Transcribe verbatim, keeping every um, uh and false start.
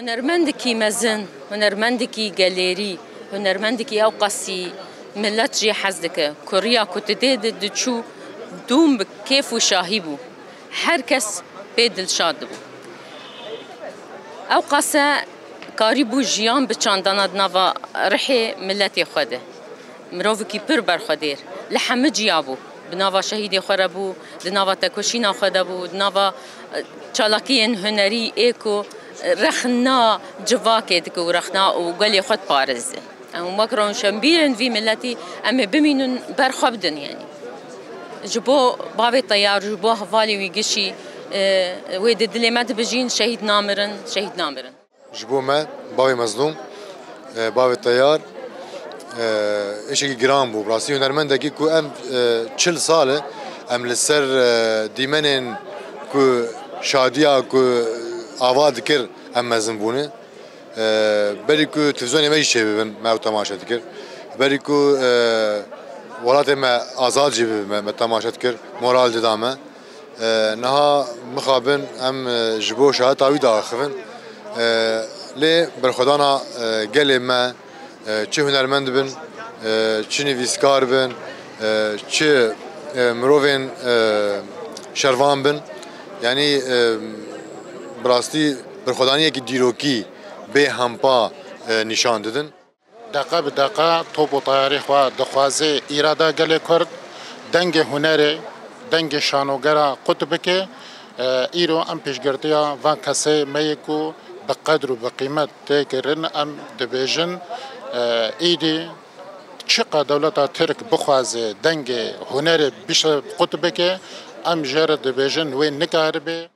Hunermendekî mezin, hunermendekî gelêrî, hunermendekî ew qasî millet jê hez dike, ku riya ku tu dê di diçû dûm bi kêf û şahî bû. Her kes pê dilşad dibû. Ew qase karîbû jiyan biçandana di nava rihê miletê xwe de. Mirovekî pir berxwedêr. Li hemû ciya bû. Bi nava şehîdê xwe re bû, di nava tekoşîna xwe de bû, di nava, e, çalakiyên hunerî ê ku, e, rexna civakê dike û rexna û gelê xwe diparêze. Em wek rewşenbîrên vî miletî em ê bimînin ber xwe bidin, yanî. Ji bo bavê Teyar, ji bo hevalê wî gişî, e, wê di dilê me dibijîn, şehîd namirin, şehîd namirin. Ji bo me, bavê Mezlûm, e, bavê Teyar, e, îşekî giran bû. Rastî hunermendekî ku em, e, çil sal e, em li ser, e, dîmenên ku şadiya ku ava dikir em mezin bûne. E, berî ku televîzyonê me jî çêbibin, me ew temaşe dikir. Berî ku, e, welatê me azad jî bibe, me, me temaşe dikir, moral dida me. E, niha mixabin em, e, ji bo şehadeta wî diaxivin. E, lê berxwedana, e, gelê me, e, çi hunermend bin, e, çi nivîskar bin, e, çi, e, mirovên, e, şervan bin, yanî, e, bi rastî berxwedaniyekî dîrokî bê hempa, e, nîşan didin. Deqe bi deqe top û tayarê xwe dixwaze îrada gelê Kurd, dengê hunerê, dengê şanogera qut bike. E, îro em pêşgirtiya van kesê me yê ku bi qedr û bi qîmet tê kirin, em dibêjin, e, êdî çiqa dewleta Tirk bixwaze dengê hunerê bişe qut bike, em jê re dibêjin wê nikaribe.